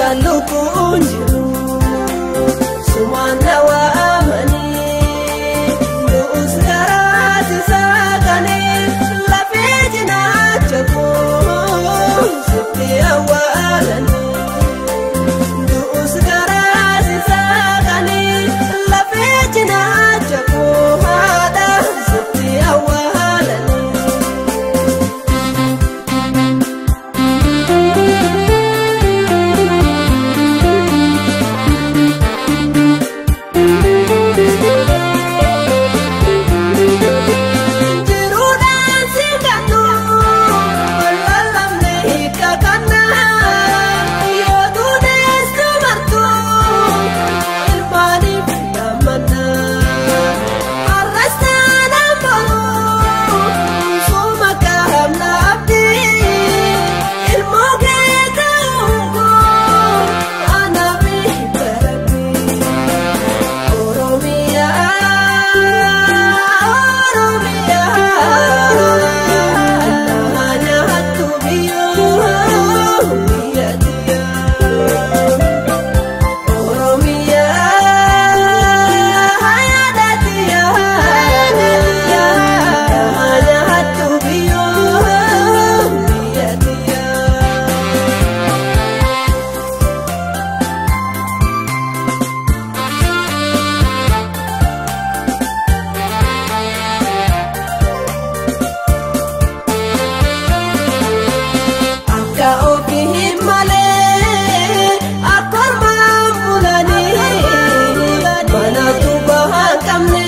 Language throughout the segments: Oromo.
Kan lubbuun jiru sumaan na waamanii du'us garaati saaqanii lafee cinaacha koo sitti awwaalanii du'us garaati saaqanii lafee cinaacha koo haadha sitti awwaalanii. Jiruudhaan si gannu lallabne hiika kana yoo duudes dubartu ilmaaniif gammanna har'as taanaan boru suma kahamna abdii ilmoo kee ta'uun koo anaaf barabbii. Oromiyaa Oromiyaa nyaattu biyyoo biyya tiyyaa. Oromiyaa yaada tiyyaa nyaattu biyyoo biyya tiyyaa. Akka ofii hin malee akka ormaan bulanii mana tuuba hin qabne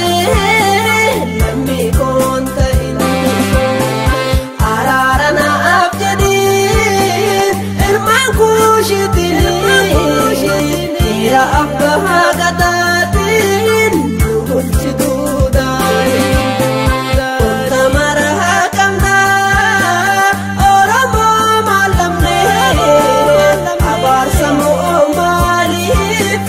lammii koon ta'inii araara naaf jedhii ilmaan kuushitinii dhiira abbaa gadaatiin nu bulchituu daanii. Wanta mara qabnaa Oromoo maal dhabnee abaarsa moo maaliif